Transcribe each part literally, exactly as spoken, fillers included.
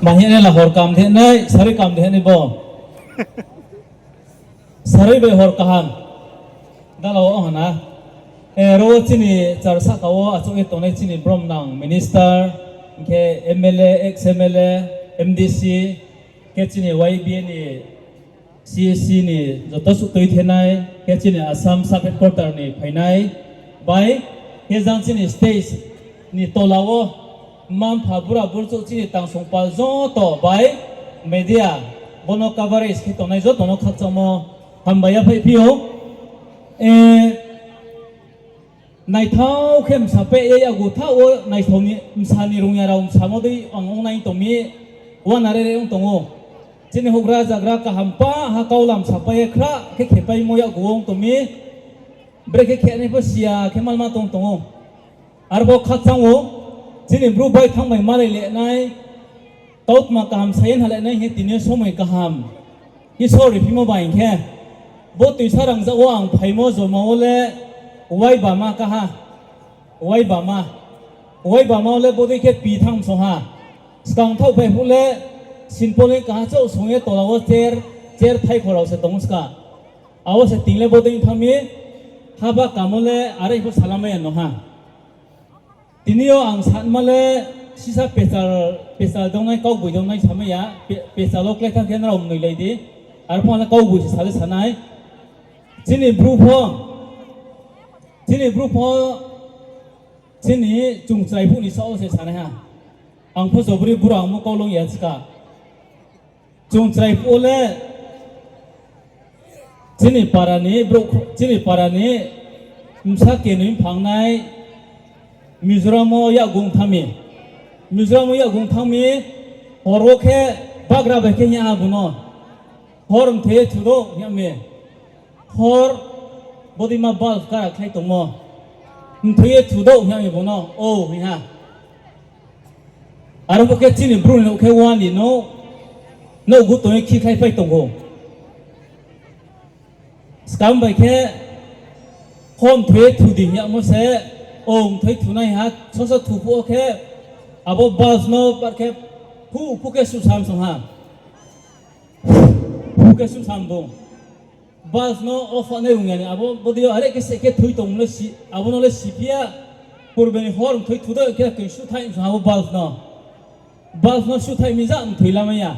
Tma hing nai la hor kam de nai, sarui kam de nai bo. Sarui bai hor kaham. Dala wo hana. E, ro wo chini char sahka wo achouh ye tongnai chini bromnang minister, hing khe M L A, ex M L A, M D C, khe chini Y B A ni C A C ni joto suh tui thenai, khe chini Assam sub headquarter ni phainai, bai, khe jang chini state ni tola wo, mma mpha bura burchouh chini tangsong pal joto bai, media, bono coverage khe tongnai joto no khakchangmo hambai yaphaih phi ou. E, naithao khe msa peh ye yakgu thaoh wo naithao ni msa ni rungya rao msamo dei ang ong nai tong mi, uana re re ong tong ou. Chini houhgra zagra kaham pa ha kaulam sapai ye khra khe khepaimo yakgu ong tong mi, brekhe khenai pho siya khe malma tong tong ou. Arbo khakchang ou, chini Bru bai thanng bai malai le nai, kautma kaham sa ye nhalai nai hing ye tini yo somoi kaham Isor riphimo bai hing khe, bo tuisa rangzag wo ang phaimo joma wo le uaibama kaha, uaibama, uaibama wo le bodei khe pi thanng song ha. Skang thaoh phai phuh le sinpol ni kaha chouh song ye tola wo chair, chair thaikho rao se tong ska. Abo se ting le bodei thanng mi, haba kamo le are pho salamai ya no ha. Tini yo ang sanma le sisa pechal, pechal dongnai, kaugboing dongnai samai ya, pe-, pechal wo klái thanng khe nrao mnoilai di, arphuh le kaugboing se sa le sa nai. Chini Bru pho, chini Bru pho, chini chung chrai phuh ni saoh wo se sanai ha. Ang pho jobri bura ongmo kau long ya ska. Chung chrai phuh wo le chini para ni brouh, chini para ni bsa kenoi mphangnai Mizoram wo yakgung thanng mi. Mizoram wo yakgung thanng mi, hor wo khe bagra bai khe hing ya ha bung no. Hor mthoi ye thu dou hing ya mi. Hor bodeima bulb kara khlai tongmo. Mthoi ye thu dou hing ya mi bung no, o hing ha. Aro bo khe chini Bru ni nouh khe wani no, nouhgu tong ye khikhlaipai tong ou. Skam bai khe, hor mthoi ye thu di hing yamo se, o mthoi thunai ha, soso thu phuh wo khe, abo bulb no bar khe, phu, phu khe suhsam song ha. Phu khe suhsam bung. Bulb no off nai rung ya ni, abo bodei yo are khe se khe thoi tong le si, abo no le si phi ya, purbe ni hor mthoi thu dou khe khe suthaih song ha abo bulb no. Bulb no suthaih mi ja mthoi lamai ya.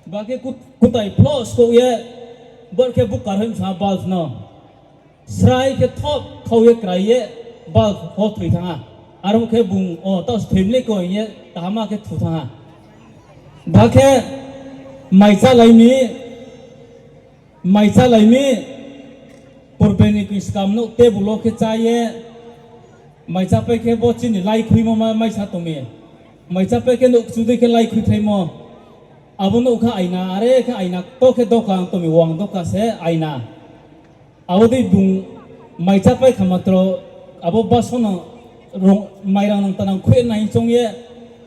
Ba khe kut-, kutai phloh skouh ye, bar khe bukar hoih song ha bulb no. Srai khe thop khau ye krai ye, bulb pho thoi thanng ha. Aro khe bung, o, taoh se thoi mi le koi hing ye, kaham khe thu thanng ha. Ba khe mai chálai mi, mai chálai mi, purbe ni koi skam nouh table wo khe chá ye, mai chápai khe bo chini láikhuimo ma mai sa tong mi. Mai chápai khe nouh kchu dei khe láikhuikhlaimo. Abo nouh kha aina, are khe aina, to khe doka tong mi, wang doka se aina. Abo dei bung mai chápai kha matro, abo baso no rung, mairang nang tanang khui nai choung ye,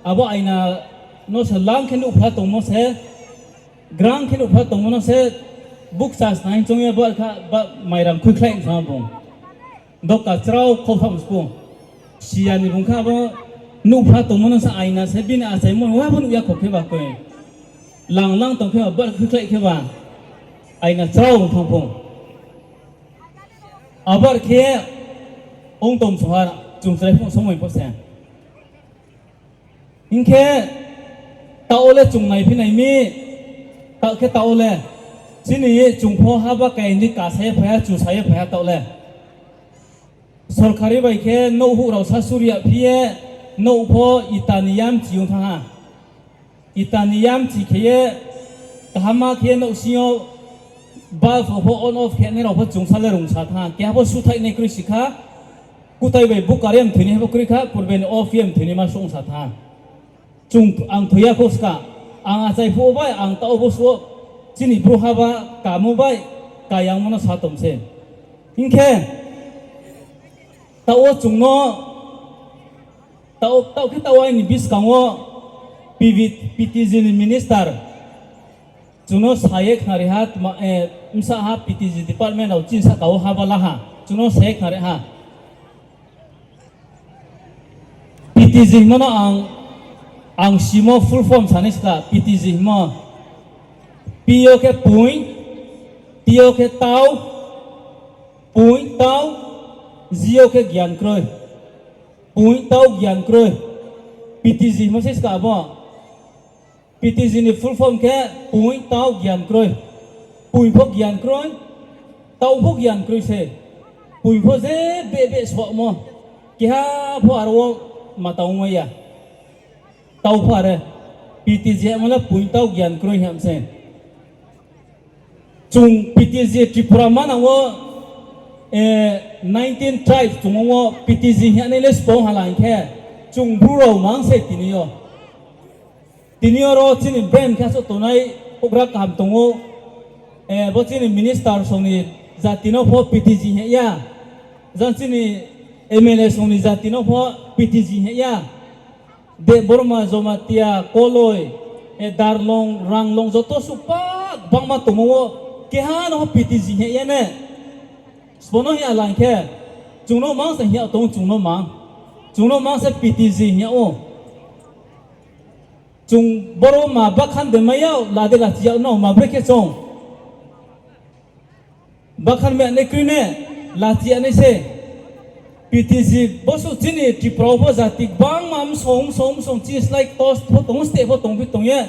abo aina no se lang khe nuhpha tongmo se, grang khe nuhpha tongmo no se, bukcha snai choung ye, ba kha, ba mairang khuikhlai sa bung. Doka chrao khau tham sku. Siya ni bung kha abo nuhpha tongmo no se aina se bini achaimo no abo nuh ya kho khe ba koi. Lang lang tong khe ba, bar khuikhlai khe ba. Aina chrao ong thang pho. Abar khe ong tong song ha, chung chrai phuh somoi pho se. Hing khe, taoh wo le chung naiphi nai mi, taoh khe taoh wo le, chini chung pho haba kaya ni kasa ye phai ha, chusa ye phai ha taoh le. Sorkari bai khe nouh huh rao sasuri ya phi ye, nouh pho ita ni yamchi ong thanng ha. Ita ni yamchi khe ye, kaham khe ye nouhsing yo, bulb pho on off khe nai rao pho chung sa le rungsa thanng ha. Keha pho suthaih nai kroi si kha, kutai bai bukar ye mthoi nai pho kroi kha, purbe ni off ye mthoi nai ma song sa thanng ha. Chung, ang thoi ya kho ska, ang achai phuh wo bai, ang taoh wo bo suh wo, chini bru haba kamo bai, kayangmo no sa tong se. Hing khe, taoh wo chung no, taoh, taoh khe taoh wo aini buskang wo P V, P T G ni minister, chung no sa ye khnari ha, tma, eh, bsa ha P T G department rao chini sahka wo haba la ha, chung no sa ye khnari ha. P T G hingmo no ang Ang simo full form sanai ska, P T G hingmo. P yo khe poi, T yo khe tau, poi tau, G yo khe gian kroi. Poi tau gian kroi. P T G hingmo se ska abo. P T G ni full form khe poi tau gian kroi. Poi pho gian kroi, tau pho gian kroi se. Poi pho je beh beh somo. Keha pho aro wo ma tangmai ya. Tau pho are. P T G hingmo le poi tau gian kroi hing se. Chung P T G Tripura manang wo, eh, nineteen tribes tongmo wo P T G hing ye nai le spong hala hing khe, chung Bru rao mang se tini yo. Tini yo ro chini band khe souh tongnai houhgra kaham tong ou. Eh, bo chini minister song ni jati no pho P T G hing ya. Jang chini M L A song ni jati no pho P T G hing ya. Debbarma, Jomatia, Koloi, eh, Darlong, Ranglong, joto suhpa gbangma tongmo wo keha no pho P T G hing ya ne. Sbo no hing ya lang khe, chung no mang se hing ya tong, chung no mang. Chung no mang se P T G hing ya ou. Chung boro ma bakhan de mai ya, la de lachi ya no ma bre khe chung. Bakhan me nai kroi ne, lachi ya nai se. P T G bo suh chini Tripura wo pho jati gbangma msong, msong, msong, chini slái ktos pho tong, steh pho tong, phi tong ye.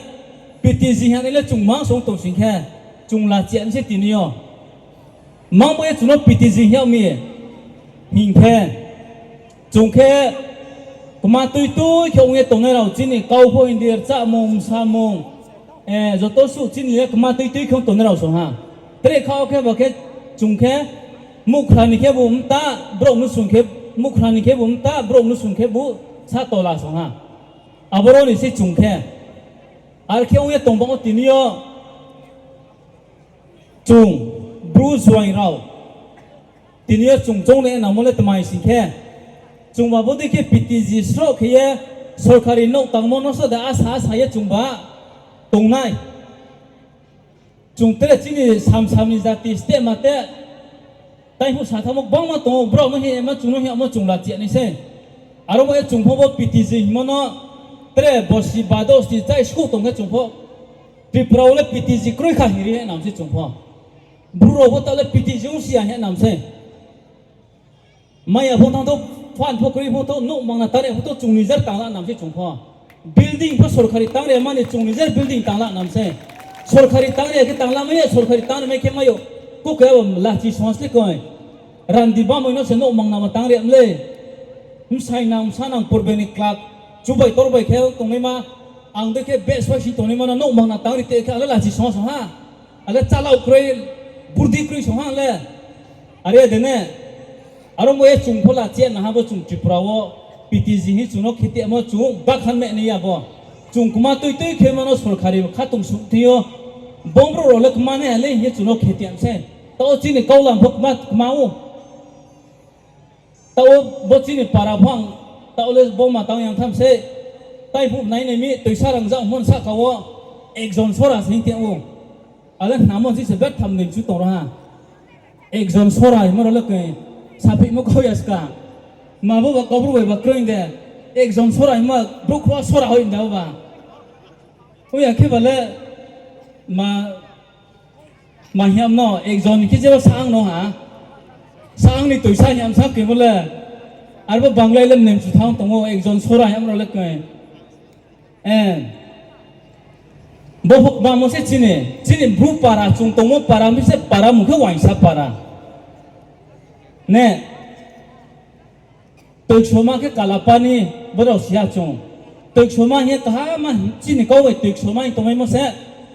P T G hing ya nai le chung mang song tong sing khe, chung lachi ya nai se tini yo. Mang bo ye chung no P T G hing ya mi. Hing khe, chung khe kma tui tui khe ong ye tongnai rao chini kau pho Hindi rchamung, samung, eh, joto suh chini le kma tui tui khe ong tongnai rao song ha. Tre kha wo khe ba khe chung khe muhkhra ni khebu mta, brouh mnusu khe, muhkhra ni khebu mta, brouh mnusu khebu sa tola song ha. Aboro ni se chung khe. Are khe ong ye tong ba wo tini yo chung, Bru juaing rao. Tini yo chung choung nai nangmo le tmai sing khe, chung ba bodei khe P T G sroh khe ye sorkari nouh tangmo no so de asa asa ye chung ba tongnai. Chung tre chini samsam ni jati steh ma te, taiphuh sa thamo gbangma tong ou, brao no hing ye ma chung no hing yagmo chung lachi ya nai se. Aro bo ye chung pho bo P T G hingmo no tre bosi badoh sni chai skuh tong khe chung pho Tripura wo le P T G kroi kha hing ri ye nam se chung pho. Bru rao pho taoh le P T G ong si ya hing ye nam se. Maya pho thanng thou, phan pho kroi pho thou, nouh mangna tangri pho thou, chung nijer tangla nam se chung pho. Building pho sorkari tangri mani chung nijer building tangla nam se. Sorkari tangri khe tangla mai ya, sorkari tangri mai khe mai yo. Kuke abo lachi song sle koi. Randi bamoi no se nouh mangna ma tangri mle. Bsai nang, bsa nang, purbe ni club, chubai torbai khe tongnaima, ang dei khe beh soi si tongnaima no nouh mangna tangri te khe ale lachi song song ha. Ale chalao kroi, burdi kroi song ha le. Are de ne. Aro mo ye chung pho lachi ya nang ha bo chung Tripura wo P T G hing chung no khe temo chung bakhan me nai ya bo. Chung kma tui tui khe mano sorkari khatong suh thing yo. Bom brouh rao le kma nai ya le hing ye chung no khe temo se. Taoh chini kaulam pho kma, kma ou. Taoh bo chini para pho ang, taoh le bo ma tang yang tham se. Taiphuh nai nai mi, toisa rangzag mon sahka wo, ekjon sora se hing tong ou. Ale hnamo si se bettham ni chu tong ro ha. Ekjon sora hingmo rao le koi, saphihmo kau ya ska. Ma bo ba Kaubru bai ba kroi de. Ekjon sora hingma, brouh khro sora hoi da ba. Ong ya khe ba le, ma, ma hing yam no, ekjon ni khe jeba saang no ha. Saang ni toisa hing yam sa khe bo le. Arbo Bangla le mnem chu thang tong ou, ekjon sora hing yam rao le koi. Eh. Bo pho kma mo se chini, chini Bru para, chung tongmo para, mi se para mung khe uaingsa para. Ne. Toiksoma khe Kalapani, bo rao si ya chung. Toiksoma hing ye kaham ma chini kau bai toiksoma hing tongmaimo se,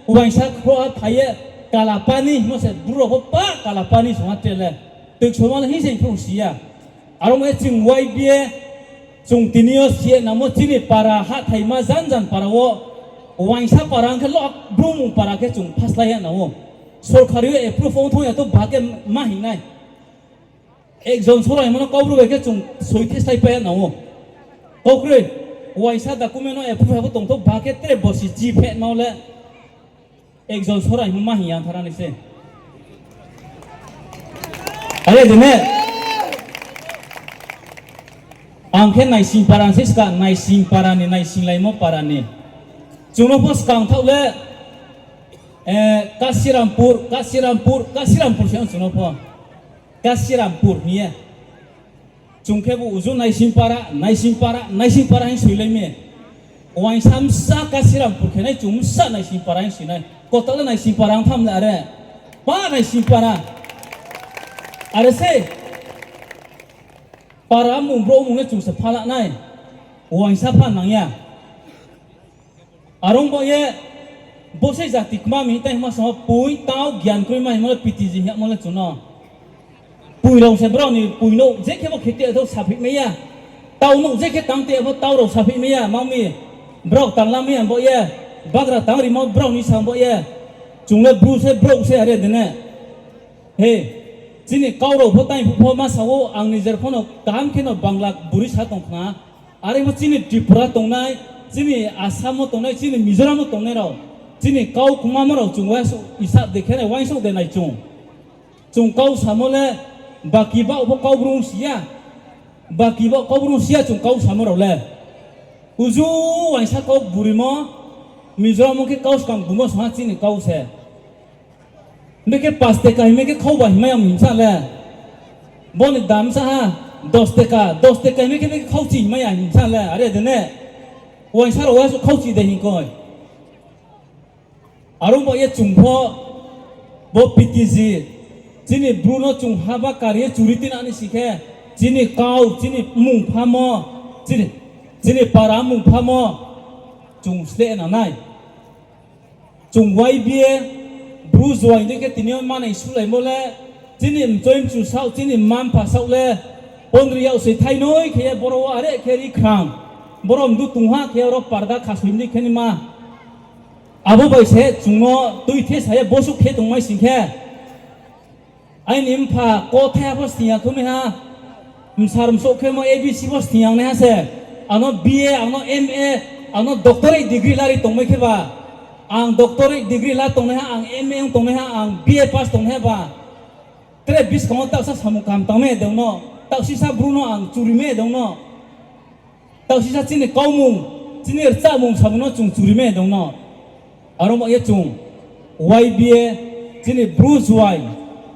uaingsa khro ha phai ye Kalapani hingmo se, Bru rao pho pa Kalapani song ha tre le. Toiksoma le hing se hing pho si ya. Aro mo ye chung Y B A, chung tini yo si ye nangmo chini para hathaima jan jan para wo, uaingsa para ong khe lo, Bru mung para khe chung phaslái ye nang ou. Sorkari yo approve ong thong ya to ba khe ma hing nai. Ekjon sora hingmo no Kaubru bai khe chung soi the slái pai nang ou. Kau kroi, uaingsa document no approve ha bo tong thou ba khe tre bosi chi phe nang le. Ekjon sora hingmo ma hing ya thara ni se. Are de ne. Ang khe Naisingpara se ska, Naisingpara ni, naisinglaimo para ni. Chung no pho skang thaoh le, Kasirampur, Kasirampur, Kasirampur se ong chung no pho. Kasirampur hing ye. Chung khebu uju Naisingpara, Naisingpara, Naisingpara hing soilai mi. Uaingsa bsa Kasirampur khe nai, chung bsa Naisingpara hing soi nai. Kotala Naisingpara ong tham le are. Pa Naisingpara. Are se. Para mung brouh mung le chung se phala nai. Uaingsa pha nang ya. Are ong baoh ye, bo se jati kma mi tei hingma samo poi tau gian kroima hingmo le P T G hingmo le chung no. Poi rao se brao ni poi no je khe bo khe te thou sapheih mai ya. Tau no je khe tang te pho tau rao sapheih mai ya, ma mi. Brao tangla mai ya baoh ye, bagra tang rimo brao ni sang baoh ye. Chung le Bru se, brouh se are de ne. He, chini kau rao pho tang phuh pho ma sa ou, ang nijer pho no kaham khe no Bangla buri sa tong khna. Are pho chini Tripura tongnai, chini Assam wo tongnai, chini Mizoram wo tongnai rao, chini kau kmamo rao chung uaingsouh isap de khe nai, uaingsouh de nai chung. Chung kau samo le, baki baoh pho Kaubru ong si ya. Baki baoh Kaubru ong si ya chung kau samo rao le. Uju uaingsa kau burimo, Mizoram ong khe kau skang bumo song ha chini kau se. Bekhe পাঁচ টাকা hingmai khe khau ba hingmai ya hing sa le. Bo ni dam sa ha, দশ টাকা, দশ টাকা hingmai khe bekhe khauchi hingmai ya hing sa le, are de ne. Uaingsa rao uaingsouh khauchi de hing koi. Are ong baoh ye chung pho, bo P T G, chini Bru no chung haba kari ye churi tina ni sing khe, chini kau, chini mmung phamo, chini, chini para mmung phamo, chung sleh na nai. Chung Y B A, Bru juaing dei khe tini yo manai sulaimo le, chini mchoi mchu saoh, chini mma mpha saoh le, pondri yag se thainoi khe ye boro wo are khe ri khrang. Boro mdu tong ha khe aro parda khasoi ni khe ni ma. Abo bai se chung no tuithe sa ye bosuh khe tongmai sing khe. Aini mpha ko thaiha pho sning ya khe naiha, msar msouh khemo A B C pho sning ya naiha se, ang no B A, ang no M A, ang no doctorate degree lari tongmai khe ba, ang doctorate degree la tongnaiha, ang M A ong tongnaiha, ang B A pass tongnaiha ba, tre buskang wo taohsa samung kaham tangmai de ong no, taohsisa Bru no ang churima de ong no. Taohsisa chini kaumung, chini rchahmung samung no chung churima de ong no. Aro mo ye chung Y B A, chini Bru juaing,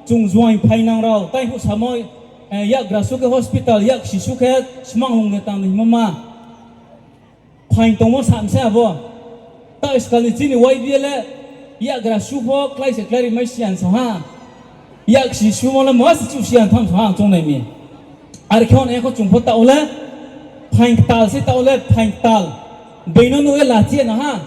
chung juaing phainang rao, tai phuh samo, eh, yakgra su khe hospital, yaksi su khe smanglung de tang ni hingmo ma. Phaing tongmo sa mse abo. Taoh skal ni chini Y B A le yakgra su pho klái se klái ri mai siyan sa ha. Yaksi sumo le ma se chu siyan tham sa ha ang choung nai mi. Are khe ong ye kho chung pho taoh le phaing ktal se taoh le phaing ktal. Being no nuh ye lachi ye na ha.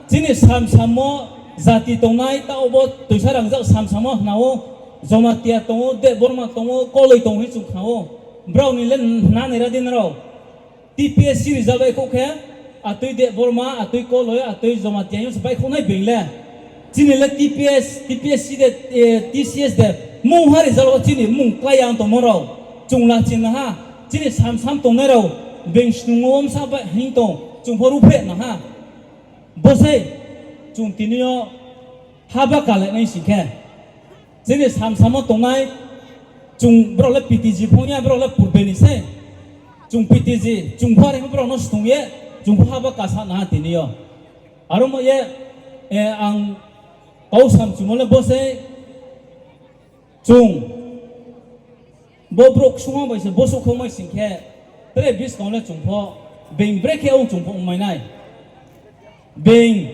Chini samsamo jati tongnai taoh bo toisa rangzag samsamo hna ou. Jomatia tong ou, Debbarma tong ou, Koloi tong ou hing chung khna ou. Brao ni le hna nai ra di nrao. T P S C result baihkhouh khe, atoi Debbarma, atoi Koloi, atoi Jomatia hing se baihkhouh nai being le. Chini le T P S, T P S C de, eh, T C S de, mungha result wo chini mung klái ya ong tongmo rao, chung la ching na ha, chini samsam tongnai rao, being snung wo msa ba hing tong, chung pho ruhphreh na ha. Bo sei, chung tini yo haba kale nai sing khe. Chini samsamo tongnai, chung brao le P T G phung ya, brao le purbe ni sei. Chung P T G, chung pho are pho brao no stung ye, chung pho haba kasa na ha tini yo. Aro mo ye, eh, ang kau samchumo le bo sei, chung bo brouh ksungha bai se bosouh khaumai sing khe, tre buskang le chung pho, being brekhe ong chung pho ongmai nai. Being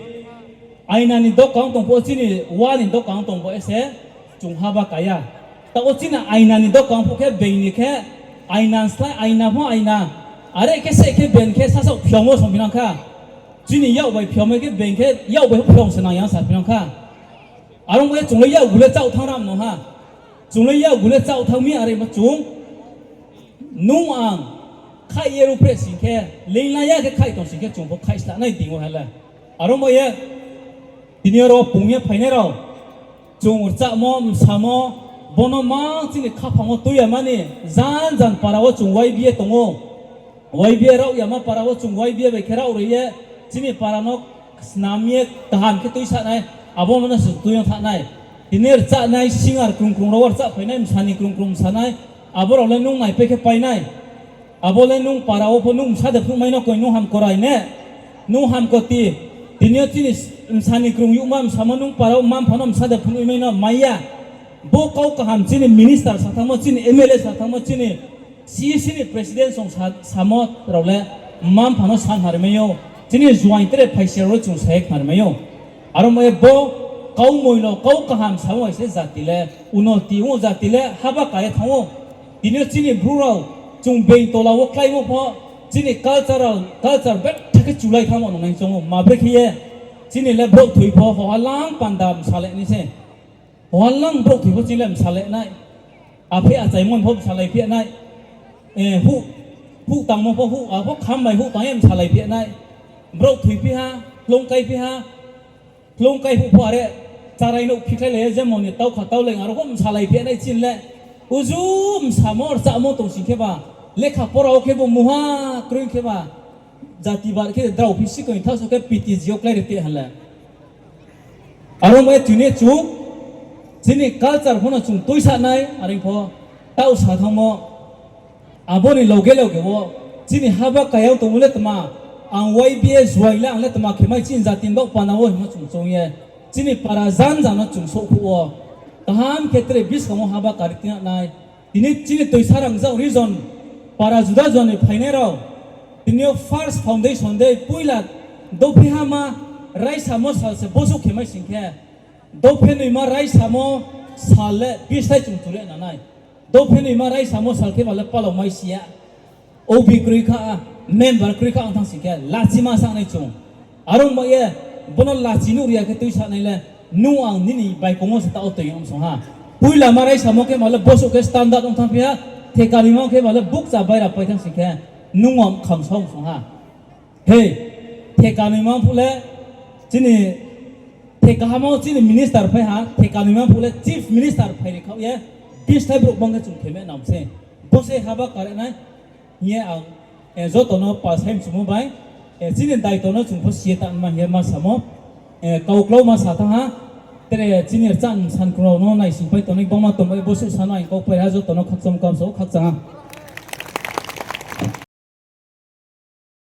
aina ni doka ong tong pho, chini wa ni doka ong tong pho ese chung haba ka ya. Taoh wo chini aina ni doka ong pho khe being ni khe aina slái aina pho aina. Are khe se khe being khe sasaoh phiao wo song phinang kha. Chini yak bai phiao mai khe being khe yak bai pho phiao se nang ya sa phinang kha. Are ong ye chung le yakgu le chaoh thanng ram no ha. Chung le yakgu le chaoh thanng mi are ma chung. Nung ang khaih ye ruhphreh sing khe, leingla ya khe khaih tong sing khe chung pho khaih sla nai ding wo ha le. Aro mo ye, tini yo ro pung ye phainai rao, chung rchahmo, msamo, bo no mang chini khaphang wo tui ya mani, jan jan para wo chung Y B A tong ou. Y B A raoh yama para wo chung Y B A bai khe raoh ri ye, chini para no snam ye kaham khe tuisa nai, abo no se tui yo thanng nai. Tini rchahnai singer krung krung rao rchahphai nai, msani krung krung msa nai, abo rao le nung naipai khe pai nai. Abo le nung para wo pho nung bsa de phnuhmai no koi, nung hamkrai ne, nung hamkoti. Tini yo chini bsa ni krung youhma bsamo nung para wo mma-mpha no bsa de phnuhmai no mai ya. Bo kau kaham chini minister sa thanngmo, chini M L A sa thanngmo, chini C E C ni president song sa-, samo rao le mma-mpha no sa khnari mai ou. Chini juaing tre phaisi rao le chung sa ye khnari mai ou. Aro mo ye bo kau moino, kau kaham samo bai se jati le unoti ong ou, jati le haba ka ye thanng ou. Tini yo chini Bru rao chung being tola wo kláimo pho, chini culture rao, culture betha khe chulai thanngmo nung nai choung ou. Ma bre khe ye chini le brouh thoi pho hoha lang panda bsalai nai se. Hoha lang brouh thoi pho chini le bsalai nai. Aphi achaimo pho bsalai phi nai. Eh, huh, huh tangmo pho, huh, abo kham bai huh tang ye bsalai phi nai. Brouh thoi phi ha, hloung kai phi ha, hloung kai huh pho are, charai nouh phikhlailai ye jemon ni taukha tauleng aro pho bsalai phi nai chini le. Uju bsamo rchamo tong sing khe ba, lekha pora wo khe bo mungha kroi khe ba, jati bar khe drao phi si koi thaoh so khe P T G yo klái ri te ha le. Aro mo ye tini chung, chini culture pho no chung tuisa nai, are pho taoh sa thanngmo. Abo ni loge loge wo, chini haba kayang tongmo le tma, ang Y B A juaing le ang le tma khe mai chini jati ni baoh panda wo hingmo chung choung ye, chini para janja no chung souhkhouh wo, kaham khe tre buskang wo haba kari tingnai. Tini chini Toisarangzag region, para juda juda ni phainai rao, tini yo first foundation day, poila dophe hama raisamo sal se bosuh khe mai sing khe, dophe noima raisamo sal le bislái chung tule na nai. Dophe noima raisamo sal khe ba le palao mai si ya. O B kroi kha, member kroi kha ong thanng sing khe, lachima sa nai chung. Aro ong ba ye, bo no lachi nuh ri ya khe tuisa nai le, nung ang nini baikong wo se taoh wo toi ong song ha. Poila ma raisamo khe ba le bosuh khe standard ong thanng phi ha, theka noima khe ba le bukcha baira pai thanng sing khe, nung ang kham song song ha. Hei, theka noima phuh le, chini, theka hama wo chini minister phai ha, theka noima phuh le chief minister phai ri khaoh ye, bislái brouh bang khe chung khe me nam se. Bo se haba kare nai, hing ye ang, eh, joto no pal sai mchumo bai, eh, chini daito no chung pho si ye tang ma hing ye ma samo, eh, kau klau ma sa thanng ha, tre chini rchang san krung rao no naisingpai tongnai gbangma tongmo ye bosuh sa no ang kau pai ha joto no khakchang kamsa wo khakchang ha.